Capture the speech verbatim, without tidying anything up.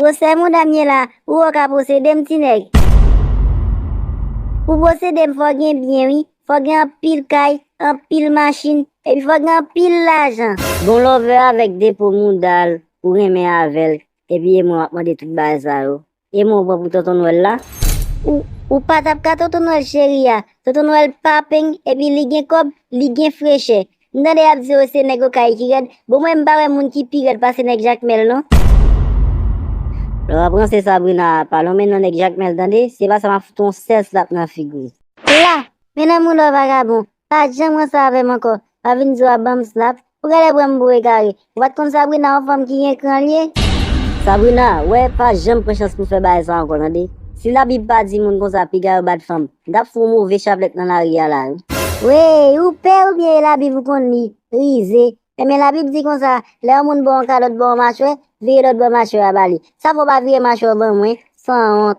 Gwosè mouda m ye la, ou wè w ka posede m, ti nèg? Pou posede m, fò w gen byen, wi. Fò w gen anpil kay, anpil machin, epi fò w gen anpil lajan. Bon, Love avèk depo mouda l, ou renmen avè l, epi e mwen w ap mande tout bagay sa yo. E mwen w pran pou Tonton Nwèl la? Ou, ou pa t ap ka Tonton Nwèl cheri a. Tonton Nwèl pa peng, epi li gen kòb, li gen frechè. M tande y ap di yo se nèg Okay ki rèd. Bon, mwen m pa wè moun ki pi rèd pase nèg Jakmèl non. Lè w ap ranse Sabrina, pa lonmen nan nèg Jakmèl tande, se pa sa m ap fout yon sèl slap nan figi w. La, men nan moun lò vagabon, pa janm ranse avè m ankò, pa vin di w ap ban m slap, ou genlè pran m pou egare, ou pa t konn Sabrina yon fanm ki gen kran l ye? Sabrina, wè pa janm pran chans pou fè bagay sa ankò tande. Si Labib pa di moun konsa piga yo bat fanm, m t ap fout yon move chaplèt nan lari a la wi. Wey, ou pè oubyen e Labib ou konn li? Rize. Enben Labib di konsa, lè yon moun ba w yon kalòt ba w yon machwè, vire lòt bò machwè a ba li. Sa fè w pa vire machwè w ban mwen, sanwont.